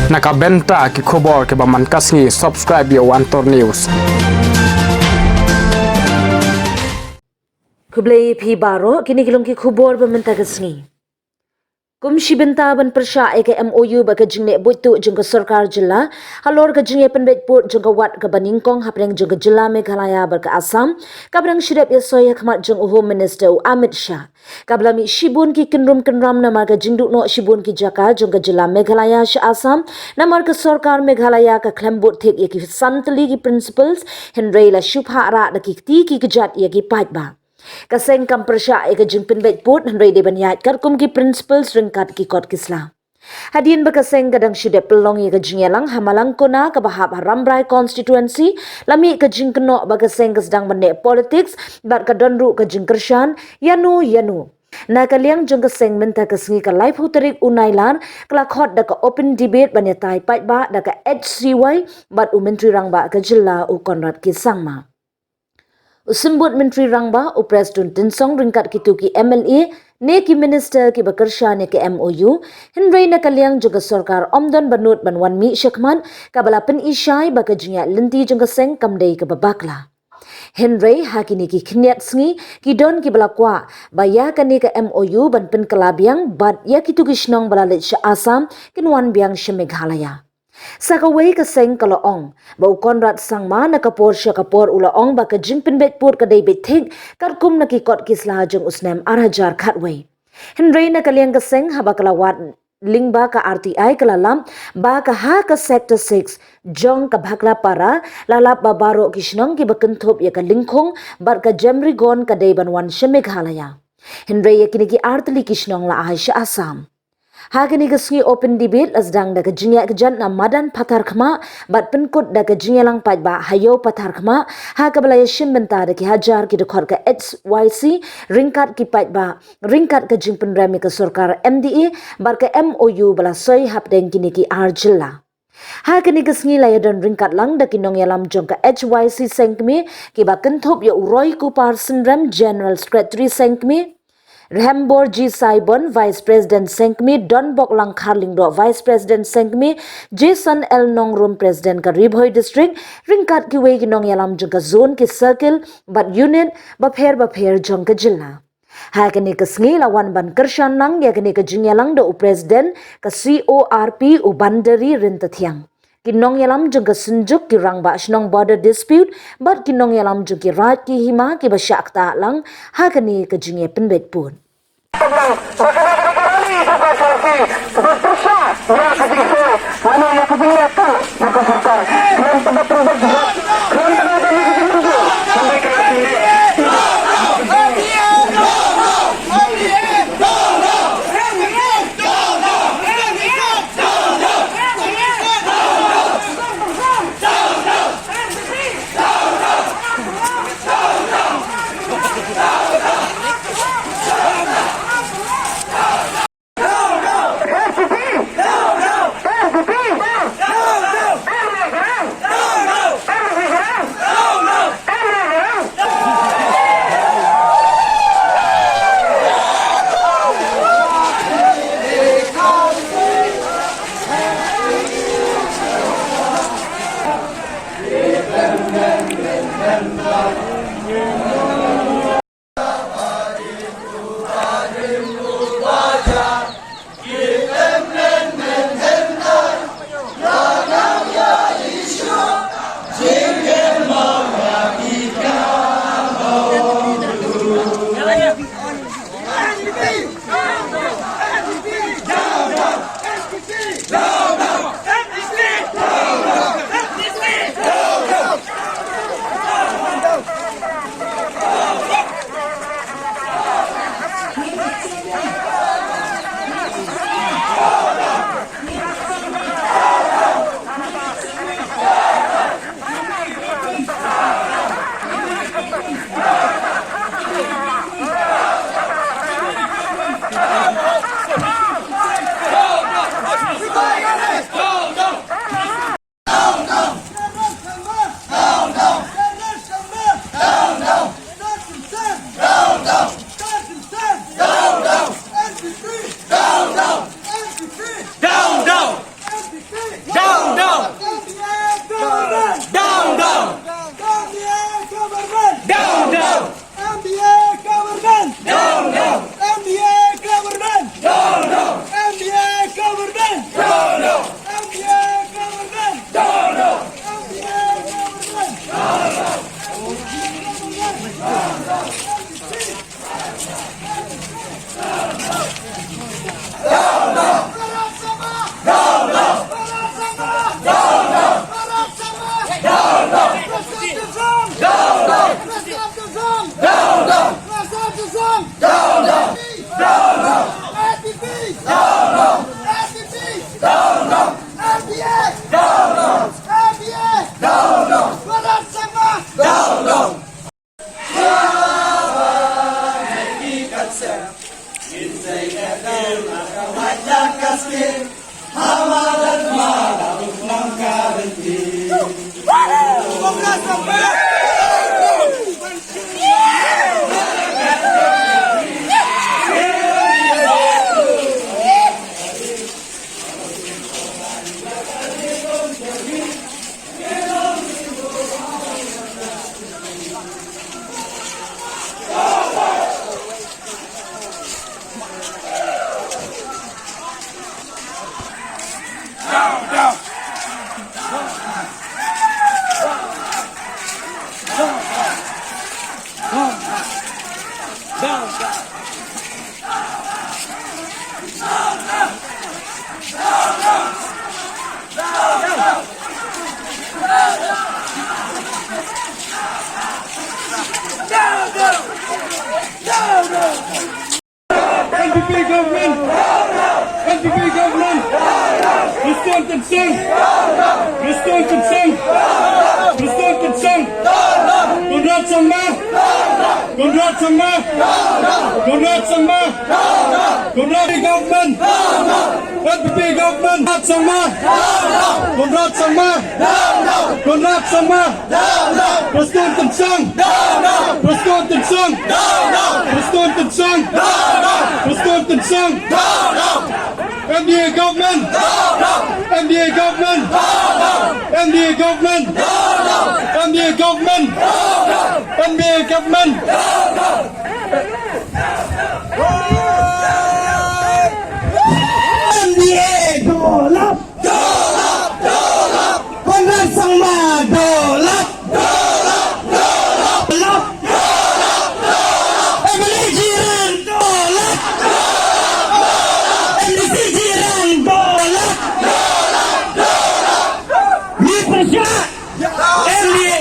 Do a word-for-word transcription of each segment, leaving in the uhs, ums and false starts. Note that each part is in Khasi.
Na ka bynta ki khubor kiba man ka sngi, subscribe ïa u Antor News. Khublei phi baroh, kine ki long ki khubor ba mynta ka sngi. Kum shi bynta ban pyrshah ïa ka M O U bad ka jingleh buit tuh jong ka sorkar jylla halor ka jingïapynbeit pud jong ka wat kaba nyngkong hapdeng jong ka jylla Meghalaya bad ka Assam, kaba dang shu dep ïasoi ha khmat jong u Home Minister u Amit Shah. Kaba la mih shibun ki kynrum kynram namar ka jingduh noh shibun ki jaka jong ka jylla Meghalaya sha Assam, namar ka sorkar Meghalaya ka khlem bud thik ïa ki san tylli ki principals, hynrei la shu phah rah da ki kti ki kjat ïa ki paidbah. Ka seng kam pyrshah ïa ka jingpynbeit pud, hynrei dei ban ïaid katkum ki principals ryngkat ki kot ki sla. Hadien ba ka seng ka dang shu dep pynlong ïa ka jingïalang ha Malangkona kaba hap ha Rambrai constituency, la mih ka jingkynnoh ba ka seng ka sdang ban leh politics bad ka don ruh ka jingkyrshan ïano ïano. Na ka liang jong ka seng mynta ka sngi ka laiphew tarik u Nailar ka la khot da ka open debate ban ïatai paidbah da ka H C Y bad u Myntri Rangbah ka jylla u Conrad K Sangma. U Symbud Myntri Rangbah u Prestone Tynsong ryngkat kito ki M L A ne ki minister kiba kyrshan ïa ka M O U, hynrei na ka liang jong ka sorkar ym don ba nud ban wan mih shakhmat, kaba la pyni shai ba ka jingïaid lynti jong ka seng kam dei kaba bakla. Hynrei ha kine ki khyndiat sngi ki don kiba la kwah ba ïa kane ka M O U ban pynkylla biang bad ïa kito ki shnong ba la leit sha Assam kin wan biang sha Meghalaya. Sa kawei ka seng ka la ong ba u Conrad Sangma na ka por sha ka por u la ong ba ka jingpynbeit pud ka dei beit thik katkum na ki kot ki sla jong u snem ar hajar khatwei. Hynrei na ka liang ka seng haba ka la wad lyngba ka R T I ka la lap ba ka ha ka sector six jong ka Bhaklapara la lap ba baroh ki shnong kiba kynthup ïa ka Lyngkhung bad ka Jamrigon ka dei ban wan sha Meghalaya. Hynrei ïa kine ki ar tylli ki shnong la ai sha Assam. Ha kane ka sngi open debate la sdang da ka jingïaid kjat na madan Patharkhmah bad pynkut da ka jingïalang paidbah ha ïew Patharkhmah, ha kaba la ïashim bynta da ki hajar ki dkhot ka H Y C ryngkat ki paidbah ryngkat ka jingpynrem ïa ka sorkar M D A bad ka M O U ba la soi hapdeng kine ki ar jylla. Ha kane ka sngi la ïadon ryngkat lang da ki nongïalam jong ka H Y C sengkmie kiba kynthup ïa u Roykupar Synrem, General Secretary sengkmie, Rhembor G Saibon, Vice President sengkmie, Donboklang Kharlyngdoh, Vice President sengkmie, Jason L Nongrum, President ka Ri Bhoi District, ryngkat kiwei ki nongïalam jong ka zone, ki circle bad unit bapher bapher jong ka jylla. Ha kane ka sngi la wan ban kyrshan lang ïa kane ka jingïalang da u President ka C O R P u Bandari Ryntathiang, ki nongïalam jong ka Synjuk, ki rangbah shnong Border Dispute bad ki nongïalam jong ki raid ki hima kiba shah ktah lang ha kane ka jingïapynbeit pud. N P P government! N P P government! Prestone Tynsong! Prestone Tynsong! Prestone Tynsong! Conrad Sangma! Conrad Sangma! Conrad Sangma! Conrad government! N P P government! Conrad Sangma! Conrad Sangma! Conrad Sangma! Prestone Tynsong! Prestone Tynsong! Prestone Tynsong! Prestone Tynsong! N D A government! N D A government! N D A government! N D A government! N D A government! N D A dolap! Dolap! Dolap! Conrad Sangma dolap! Dolap! Dolap! Dolap! M L A jiran dolap! Dolap! Dolap! M D C jiran dolap! Dolap! Dolap! Ngi pyrshah M D A.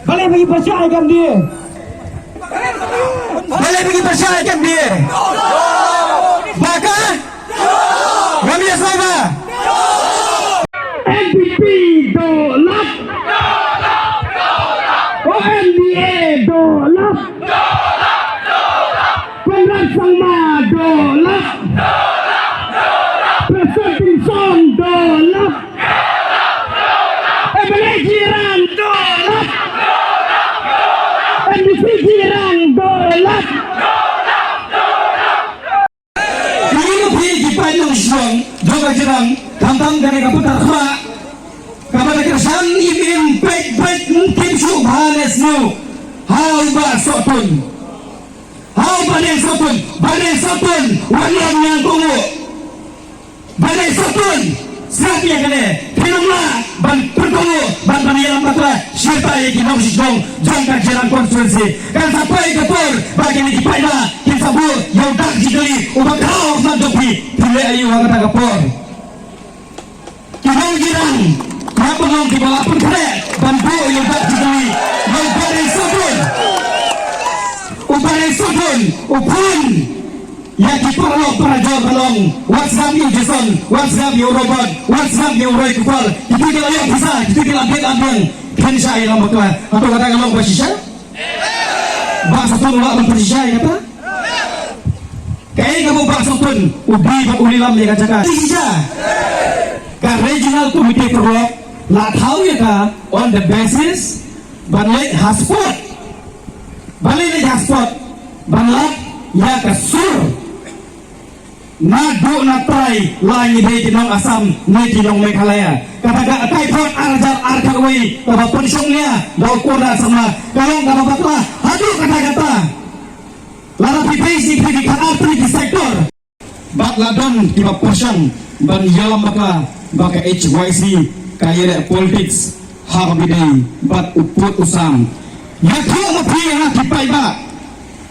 Balei ba ngi pyrshah ïa ka M D A? Balei ba ngi pyrshah ïa ka M D A? Ba ka Ngam ïa sngewbha. N P P dolap. O N D A dolap. Conrad Sangma dolap. Prestone Tynsong dolap. M L A jiran dolap. M D C jiran dolap. Kine ki paid nongshong jong ka jylla, khamtam kane ka patar khlieh kaba la kyrshan im im peit peit, kim shu bha ne sniew ha u Bah Sohtun. Ha u Bah Sohtun, Bah Sohtun, wan ïa ngi kohnguh. Bah Sohtun, sngap ïa kane, phin ym lah ban pynkohnguh, ban ban ïalam bakla shisha ïa ki nongshong jong ka Jirang constituency. Kan sa poi ka por ba kine ki paidbah kin sa buh ïa u dak jingkylli uba khraw ha khmat jong phi, phi leh aïu ha kata ka por? Ki nong Jirang, ki hap ban long kiba la pynkhreh ban buh ïa u dak jingkylli ïa u Bah Sohtun. U Bah Sohtun u phone ïa ki paralok parajor ba long, wat sngap ïa u Jason, wat sngap ïa u Robert, wat sngap ïa u Roy Cooper. Kito ki la ïoh pisa, kito ki la bit la biang. Phin shah ïalam bakla. Hato kata ka long ba shisha? Bah Sohtun u lah ban pynshisha ïa kata? Kaei kaba u Bah Sohtun u dei ban u lilam ïa ka jaka? Shisha. Ka Regional Committee paralok la thaw ïa ka on the basis ban leit ha spot. Ban leit ha spot ban lap ïa ka sur. Naduh na trai la ngi dei ki nong Assam ne ki nong Meghalaya. Kata ka Akai Thon ar hajar arphew wei kaba pynshong nia da u Conrad Sangma ka long kaba bakla haduh katta katta. Lada phi peit shi phi ki khatar tylli ki sector. Bad la don kiba pyrshang ban ïalam bakla ba ka H Y C ka ïaleh politics ha ka bynta bad u pud u sam. Ïathuh ma phi ha ki paidbah.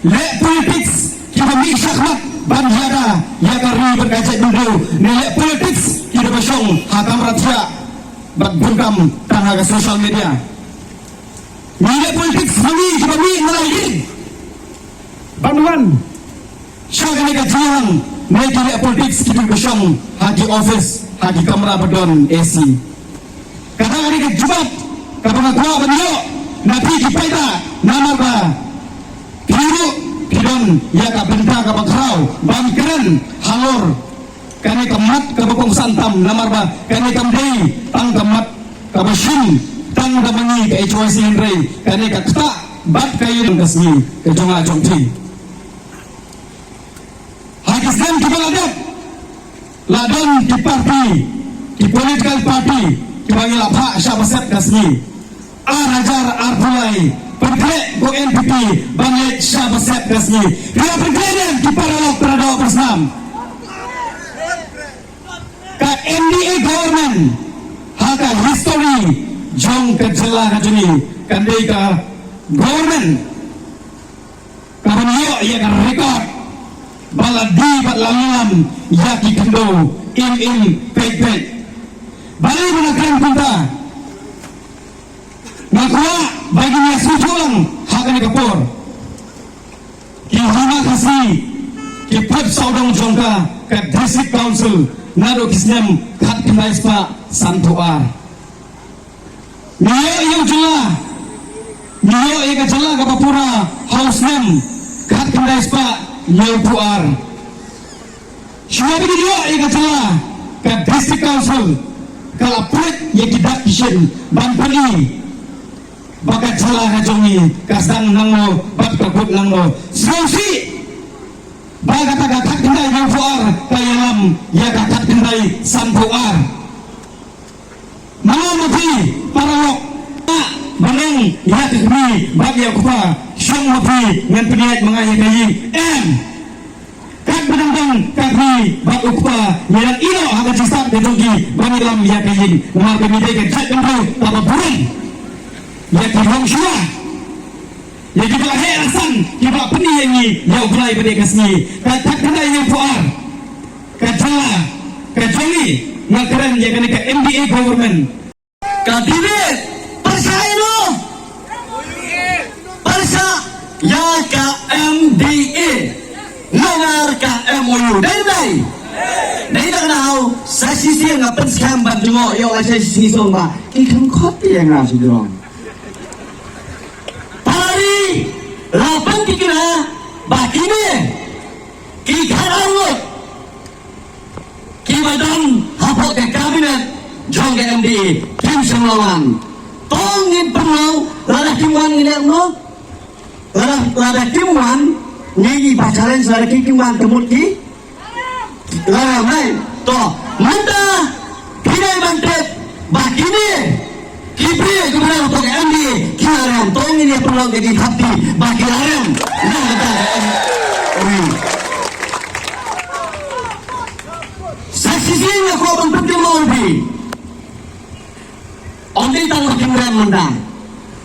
Leh politics kiba mih shakhmat ban ïada ïa ka ri bad ka jaitbynriew, ne leh politics kiba shong ha kamra thiah bad bun kam tang ha ka social media. Ngi leh politics ma ngi kiba mih na la ïing ban wan sha kane ka jingïalang, ne ki leh politics kiba shong ha ki office, ha ki kamra ba don A C. Kata ka dei ka jubab kaba nga kwah ban ïoh na phi ki paidbah, namar ba phi ruh phi don ïa ka bynta kaba khraw ban kren halor Kane ka mat kaba kongsan tam namar ba kane kam dei tang ka mat kaba shim tang da ma ngi ka H Y C hynrei kane ka ktah bad ka ïing ka sngi ka jong nga jong phi. Ha ki snem kiba la dep la don ki party, ki political party kiba ngi la phah sha ba set ka sngi. Ar hajar arphew lai pynkhreh ko N P P ban leit sha ba set ka sngi. Phi la pynkhreh ne em ki paralok para doh para snam? Ka M D A government ha ka history jong ka jylla ka jong ngi kan dei ka government kaban ïoh ïa ka record ba la die bad la lam ïa ki khyndew im im peit peit. Balei ba nga kren kumta? Nga kwah ba ngin ïa sngewthuh lang ha kane ka por. Ki hima Khasi ki put sawdong jong ka, ka District Council naduh ki snem khatkhyndai spah sanphew ar. Ngi ïoh ïa u jylla, ngi ïoh ïa ka jylla kaba pura ha u snem khatkhyndai spah hynñiewphew ar. Shuwa ba ngi ïoh ïa ka jylla, ka District Council ka la put ïa ki dak ki shin ban pyni ba ka jylla ka jong ngi ka sdang nangno bad ka kut nangno. Sngewsih ba kata ka khatkhyndai hynñiewphew ar ka ïalam ïa ka khatkhyndai sanphew ar. Mano ma phi paralok, ah, ba nang ïa ka kmie bad ïa u kpa, shong ma phi ngan pynïaid ma nga ïa ka ïing. Em. Katba dang dang ka kmie bad u kpa ngi dang ïehnoh ha ka jingstad ka jong ki ba ngi lam ïa ka ïing. Namar ba ngi dei ka jaitbynriew kaba burom ïa ki longshuwa, ïa kiba la heh la san, kiba la pyni ïa ngi ïa U Blei bad ïa ka sngi. Ka khatkhyndai hynñiewphew ar, ka jylla ka jong ngi, nga kren ïa kane ka M D A government. Ka debate pyrshah ïa no? Pyrshah ïa ka M D A namar ka M O U. Dei, dei. Dei da kane, sa shisien nga pynskhem ban jngoh ïa la sa shisien song ba ki kham khot ïa nga shi jrong. Pari la pynthikna ba kine ki khatar ngut kiba don hapoh ka cabinet jong ka M D A kim shym la wan. To ngin pynlong, lada kim wan ngin ïa mo. Lada, lada kim wan, ngi ngi ba challenge, lada kim, kim wan ka mut ki. Lada mai, to mynta phi dei ban tip ba kine ki briew kiba don hapoh ka M D A ki la rem. To ngin ïa pynlong ka jingthap kti ba ki la rem. Nang kata ka M D A. Sa shisien nga kwah ban pynkynmaw ïa phi. Ym dei tang ba kim rem mynta.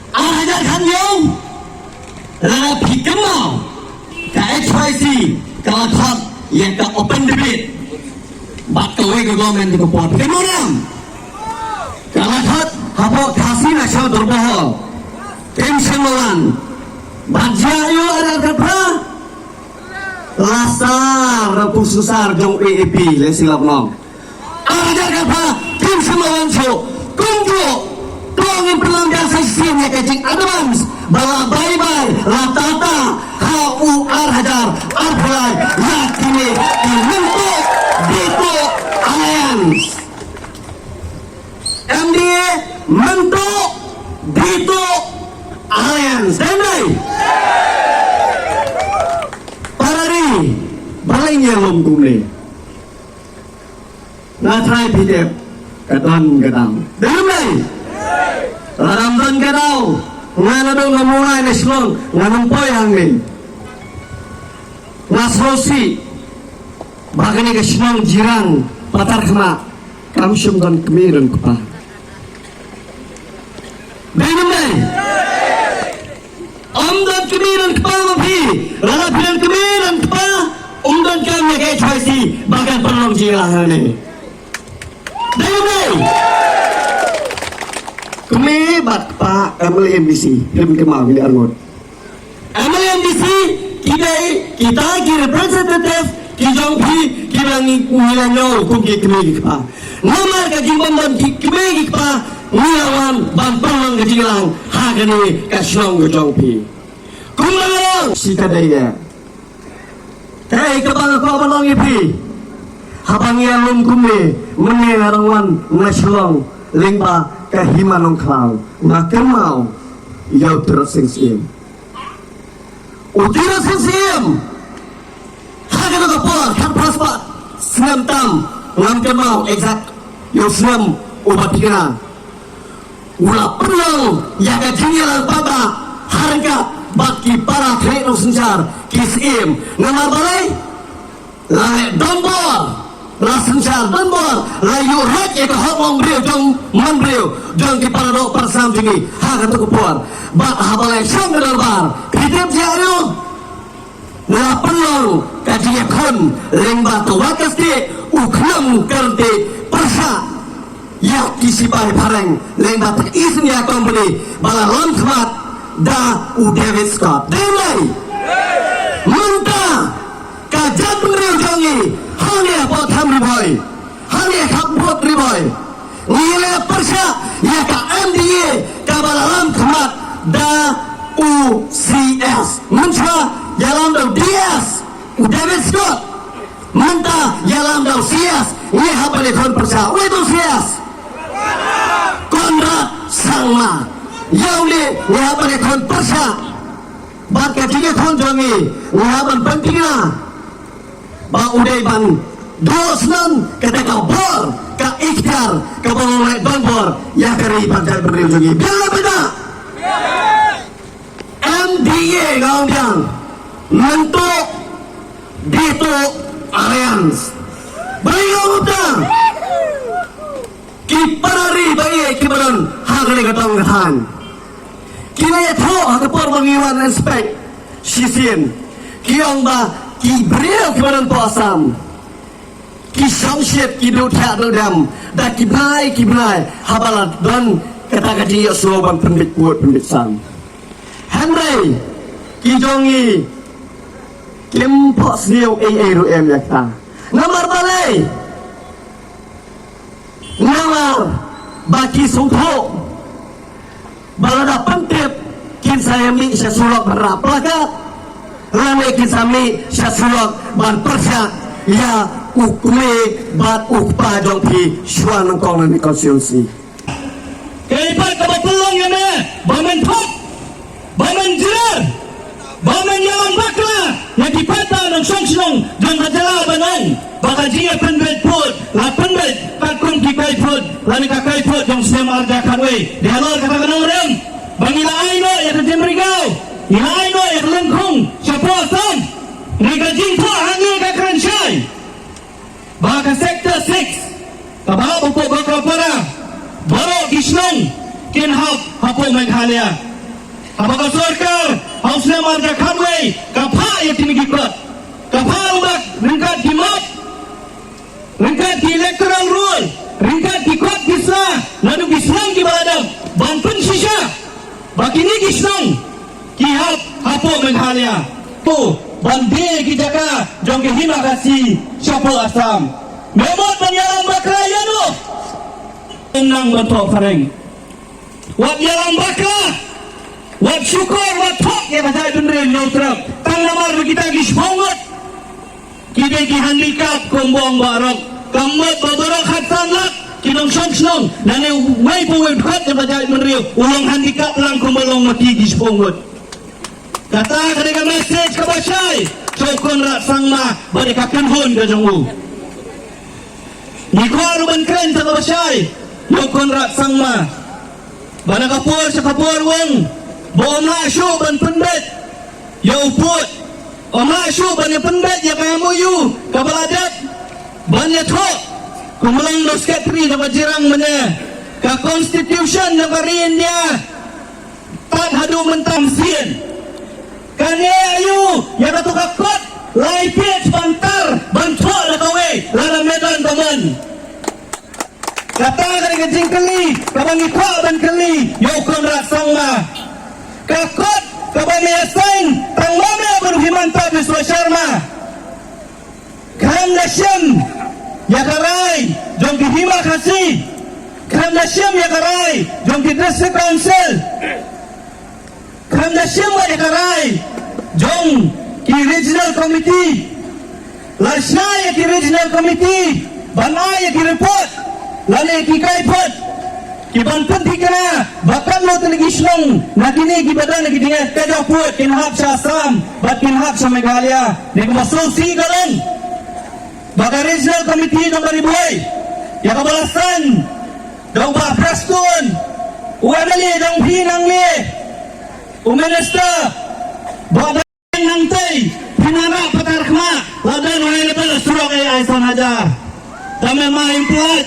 Ar hajar khathynñiew, lada phi kynmaw, ka H Y C ka la khot ïa ka open debate bad kawei ka government ka por. Phi kynmaw ne em? Ka la khot hapoh Khasi National Dorbar Hall. Kim shym la wan. Bad jia ïa u ar hajar khatphra, la sar, la pung sar jong A A P, lehse la pynlong. Ar hajar khatphra, kim shym la wan shuh. Kumjuh, to ngin pynlong biang sa shisien ïa ka jing advance ba la bye bye, la tata ha u ar hajar arphew lai ïa kine ki Mynta Dito Alliance. M D A Mynta Dito Alliance. Dei, dei. Para ri, balei ngi lum kumne? Nga tharai phi tip, ka don ka daw. Dei ne em? Lada ym don ka daw, nga naduh nga mawlai na Shillong, ngan ym poi hangne. Nga sngewsih ba kane ka shnong Jirang Patarkhmah kam shym don kmie don kpa. Dei ne em? Ym don kmie don kpa ma phi. Lada phi don kmie don kpa, ym don kam ïa ka H Y C ba kan pynlong jingïalang hangne. Dei ne em? Kmie bad kpa, M L A, M D C, phim kynmaw kine arngut. M L A, M D C ki dei kita ki representative ki jong phi kiba ngi, ngi la ñiew kum ki kmie ki kpa. Namar ka jingbym don ki kmie ki kpa, ngi la wan ban pynlong ka jingïalang ha kane ka shnong ka jong phi. Kumba nga ong, shi ka dei ïa. Kaei kaba nga kwah ban ong ïa phi, Haba ngi ïalum kumne, mynne nga dang wan na Shillong lyngba ka Hima Nongkhlaw, nga kynmaw ïa u Tirot Sing Syiem. U Tirot Sing Syiem, ha kata ka por, khatphra spah snem tam, ngam kynmaw exact ïa u snem uba thikna. U la pynlong ïa ka jingïalang paidbah ha ryngkat bad ki para khleh nongsynshar, ki syiem. Namar balei? La leh donbor, la synshar donbor, la ïuh rek ïa ka hok long briew jong man briew, jong ki para doh para sam jong ngi ha kato ka por. Bad haba la shong ka dorbar, phi tip jia aïu? La pynlong ka jingïakhun lyngba ka Wah Ka Stieh, u khnam ka ryntih pyrshah ïa ki sipai phareng lyngba ka East India Company ba la lam khmat da u David Scott. Dei ne em? Mynta ka jaitbynriew jong ngi hangne hapoh Them Ri Bhoi, hangne hapoh Ri Bhoi, ngi la pyrshah ïa ka M D A kaba la lam khmat da u C S. Mynshuwa ïalam da u D S, u David Scott. Mynta ïalam da u C S, ngi hap ban ïakhun pyrshah. Uei u C S? Conrad Sangma. Ïa une ngi hap ban ïakhun pyrshah. Bad ka jingïakhun jong ngi, ngi hap ban pynthikna ba u dei ban duh snem kata ka bor, ka ikhtiar kaba u la leh donbor ïa ka ri bad jaitbynriew jong ngi. Biang ne beiñ? M D A nga ong biang, Myntduh Diehtuh Alliance. Balei nga ong biang? Ki para ri ba ïeit kiba don ha kane ka dong ka thaiñ, ki la ïathuh ha ka por ba ngi wan inspect shisien, ki ong ba ki briew kiba don hapoh Assam ki shongshit, ki duh thiah duh dem da ki bnai ki bnai haba la don kata ka jingïohsngew ban pynbeit pud pynbeit sam. Hynrei ki jong ngi kim phohsniew ei ei ruh em ïa kata. Namar balei? Namar ba ki sngewthuh ba lada pyntip kin sa ïa mih sha surok ban rah plakat, lane kin sa mih sha surok ban pyrshah ïa u kmie bad u kpa jong phi shuwa nyngkong na ne constituency. Kaei pat kaba pynlong ïa me ba men thok, ba men jrah, ba men ïalam bakla ïa ki paidbah nongshong shnong jong ka jylla, ba nang ba ka jingïapynbeit pud la pynbeit katkum ki kaiphut lane ka kaiphut jong snem arhajar khatwei. Dei halor kata ka nongrim ba ngi la ai noh ïa ka jingmriew, ngi la ai noh ïa ka lyngkhung shapoh Assam. Ngi ka jingthoh hangne ka kren shai ba ka Sector six kaba hap hapoh Gokalpara, baroh ki shnong kin hap hapoh Meghalaya. Haba ka sorkar ha u snem arhajar khatwei ka phah ïa kine ki kot, ka phah ruh bad ryngkat ki map, ryngkat ki electoral roll, ryngkat ki kot ki sla naduh ki snem kiba la dep ban pynshisha ba kine ki shnong ki hap hapoh Meghalaya. To ban die ki jaka jong ki Hima Khasi shapoh Assam. Me mut ban ïalam bakla ïano? Nang ban thoh phareng. Wat ïalam bakla, wat shukor, wat thok ïa ka jaitbynriew Hynñiewtrep. Tang namar ba kita ki shiphew ngut ki dei ki handicap kumba ong Bah Rok. Ka mut ba baroh khatsan lak ki nongshong shnong lane uwei pa uwei u dkhot jong ka jaitbynriew u long handicap lang kumba long ma ki ki shiphew ngut. Kata ka dei ka message kaba shai sha u Conrad Sangma bad ïa ka kynhun ka jong u. Ngi kwah ruh ban kren sa kaba shai ïa u Conrad Sangma ba na ka por sha ka por u ong ba um lah shuh ban pynbeit ïa u pud, um lah shuh ban ïa pynbeit ïa ka M O U kaba la dep ban ïathoh. Kumba long u Secretary kaba jyrang mynne, ka Constitution jong ka ri India tad haduh mynta sien. Kane aïu ïa kato ka kot lai page ban tar ban thoh da kawei, lada me don ka mon? Kata ka dei ka jingkylli kaba ngi kwah ban kylli ïa u Conrad Sangma. Ka kot kaba me ïa sign tang ma me bad u Himanta Biswa Sharma, khlem da shim ïa ka rai jong ki Hima Khasi, khlem da shim ïa ka rai jong ki District Council, khlem da shim ïa ka rai jong ki Regional Committee, La shna ïa ki regional committee ban ai ïa ki report lane ki kaiphod ki ban pynthikna ba katno tylli ki shnong na kine kiba don ha ki jingeh ka jong pud kin hap sha Assam bad kin hap sha Meghalaya. Ne kaba sngewsih ka long ba ka regional committee jong ka Ri Bhoi ïa kaba la saiñ da u Bah Prestone, u M L A jong phi nangne, u minister, ba nangtei phin ïa patar khmat la don high level surok ei ei san hajar. Tang me ma im plat.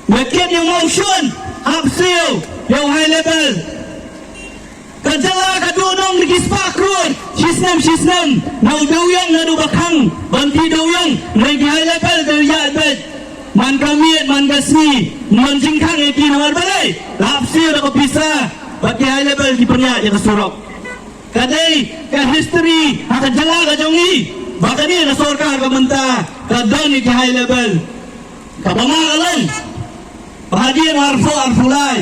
Me kit ïa u mawshun hap siew ïa u high level. Ka jylla ka duh nong da ki spah klur shisnem shisnem na u dewïong na u bakhang ban pynduh ïong na ki high level da ïa bet. Man ka miet man ka sngi man jingkhang ïa ki namar balei la hap siew da ka pisa. Bad ki high level ki pynïaid ïa ka surok. Ka dei ka history ha ka jylla ka jong ngi ba kane ka sorkar ka mynta ka don ïa ki high level. Kaba ma ka long ba hadien arphew arphew lai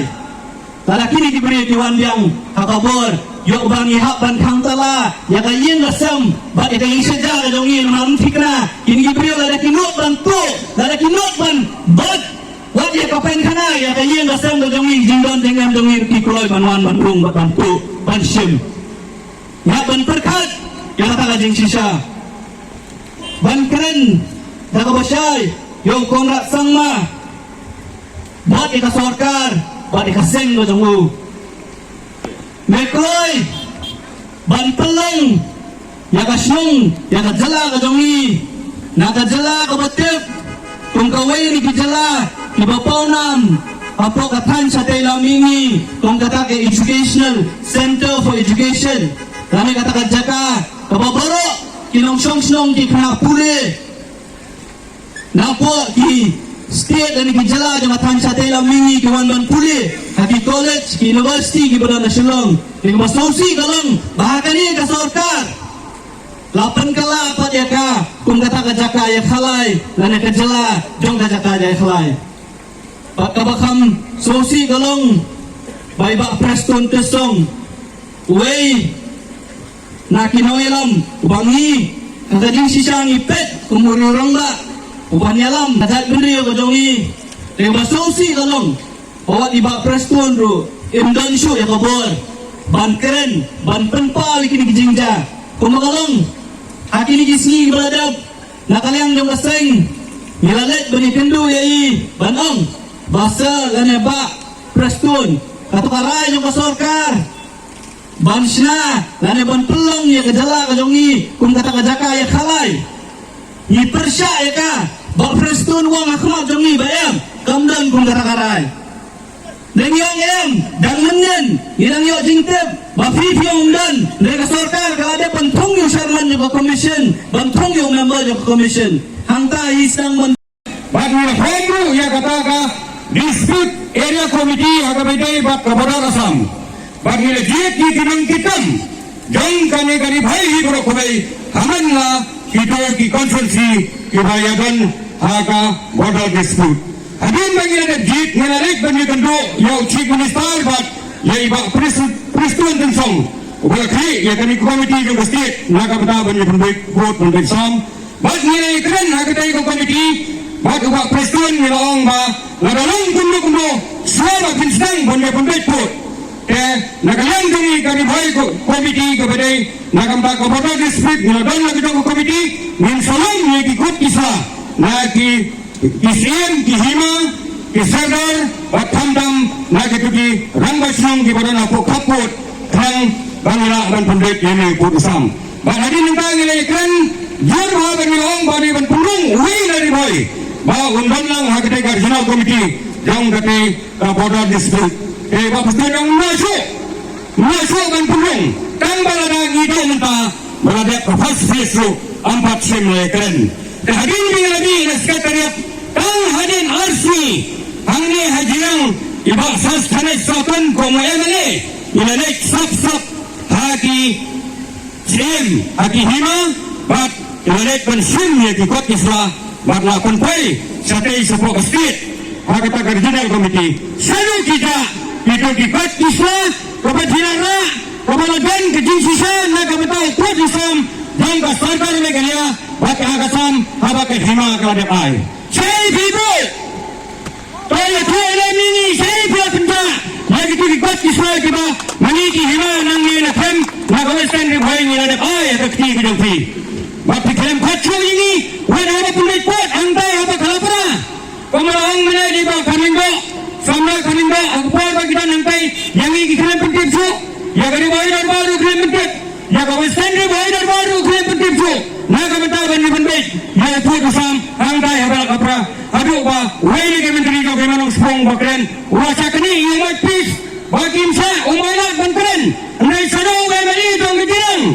lada kine ki briew ki wan biang ha ka bor ïoh ba ngi hap ban khang tala ïa ka ïing ka sem bad ïa ka ïing sha jar ka jong ngi namar ym thikna kine ki briew lada ki nud ban tuh lada ki nud ban bad wat ïa ka pynkhana ïa ka ïing ka sem ka jong ngi, jingdon jingem jong ngi ki kloi ban wan ban rung bad ban tuh ban shim. Ngi hap ban pyrkhat ïa kata ka jingshisha ban kren da kaba shai ïa u Conrad Sangma bad ïa ka sorkar bad ïa ka seng ka jong u. Me kloi ban pynlong ïa ka shnong ïa ka jylla ka jong ngi na ka jylla kaba tip kum kawei na ki jylla kiba pawnam hapoh ka thaiñ shatei lam mihngi kum kata ka educational center for education. Lane kata ka jaka kaba baroh ki nongshong shnong ki khynnah pule napoh ki state lane ki jylla jong ka thaiñ shatei lam mihngi ki wan ban pule ha ki college ki university kiba don ha Shillong. Kaba sngewsih ka long ba ha kane ka sorkar la pynkylla pat ïa ka kum kata ka jaka ïa khalai lane ka jylla jong ka jaka ïa khalai. Bad kaba kham sngewsih ka long ba i Bah Prestone Tynsong uwei na ki nongïalam uba ngi ha ka jingshisha ngi peit kum u rangbah uban ïalam ka jaitbynriew ka jong ngi. Te ba sngewsih ka long ba wat i Bah Prestone ruh im don shuh ïa ka bor ban kren ban pynpaw ïa kine ki jingjia. Kumba ka long ha kine ki sngi kiba la dep na ka liang jong ka seng ngi la leit ban ïakynduh ïa i ban ong ba sir lane Bah Prestone, kato ka rai jong ka sorkar ban shna lane ban pynlong ïa ka jylla ka jong ngi kum kata ka jaka ïa khalai. Ngi pyrshah ïa ka, Bah Prestone u ong ha khmat jong ngi ba em, kam don kum kata ka rai. Dang ïoh em, dang mynnin ngi dang ïoh jingtip ba phi phi ong don. Dei ka sorkar ka la dep ban thung ïa u chairman jong ka commission, ban thung ïa u member jong ka commission. Hangta hi sdang ban Bad ngi la home ruh ïa kata ka Dispute Area Committee ha kaba ïadei bad ka border Assam. Bad ngi la jied ïa ki nongkitkam jong kane ka Ri Bhoi hi baroh kawei ha man la kito ki constituency kiba ïadon ha ka border dispute. Hadien ba ngi la dep jied ngi la leit ban ïakynduh ïa u Chief Minister bad ïa i Bah Pres-, Prestone Tynsong uba la khlieh ïa kane ka committee jong ka state na ka bynta ban ïa pynbeit vote pynbeit sam. Bad ngi la ïakren ha katei ka committee bad u Bah Prestone ngi la ong ba lada long kumno kumno shuwa ba phin sdang ban ïa pynbeit vote. Te na ka liang jong ngi ka Ri Bhoi ko-, committee kaba dei na ka bynta ka border dispute ngi la don la ka jong ka committee ngin sa long ïa ki kot ki sla na ki, ki syiem, ki hima, ki sordar bad khamtam na kito ki rangbah shnong kiba don hapoh khappud khnang ba ngin lah ban pynbeit ïa une u pud u sam. Bad hadien nangta ngi la ïakren jur bha bad ngi la ong ba ngi ban pynrung uwei na Ri Bhoi ba un don lang ha katei ka regional committee jong katei ka border dispute. Te Bah Prestone ong ym lah shuh, ym lah shuh ban pynrung tang ba lada ngi duh mynta ba la dep ka first phase ruh ym pat shym la ïakren. Te hadien ba ngi la mih na secretariat tang hadien ar sngi hangne ha Jirang i Bah Sar Thanesh Sohtun kum u M L A ngi la leit sap sap ha ki Siem ha ki hima bad la leit ban shim ïa ki kot ki sla bad la pynpoi shatei shapoh ka state ha kata ka regional committee. Shano ki jah kito ki kot ki sla kaba jia rah kaba la don ka jingshisha na ka bynta u pud u sam jong ka sorkar Meghalaya. Bad ka Assam haba ka hima ka la dep ai. Shaei phi bud? To ïathuh lem ïa ngi shaei phi la pynjah ïa kito ki kot ki sla kiba ma ngi ki hima nangne na khlem na ka Western Ri Bhoi ngi la dep ai ha ka kti ka jong phi. Bad phi khlem khot shuh ïa ngi wat haba pynbeit pud hangtai haba ka la pra. Kumba la ong mynne dei ba ka Myndoh, samla ka Myndoh, ha ka por ba ki don hangtai, ïa ngi ki khlem pyntip shuh, ïa ka Ri Bhoi Dorbar ruh khlem pyntip, ïa ka Western Ri Bhoi Dorbar ruh khlem pyntip shuh. Na ka bynta ban ïa pynbeit ïa u pud u sam hangtai ha Barak Apra, haduh ba uwei na ki myntri jong ki, u Nongspung ba kren, u la shah knieh ïa u Mike Peace ba kim shah, u Mike Lad ban kren. Hynrei shadoh u M L A jong ka Jirang.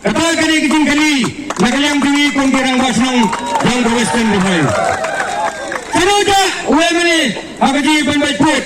Kata ka dei ka jingkylli na ka liang jong ngi kum ki rangbah shnong jong ka Western Ri Bhoi. Shadoh jah u M L A ha ka jingpynbeit pud?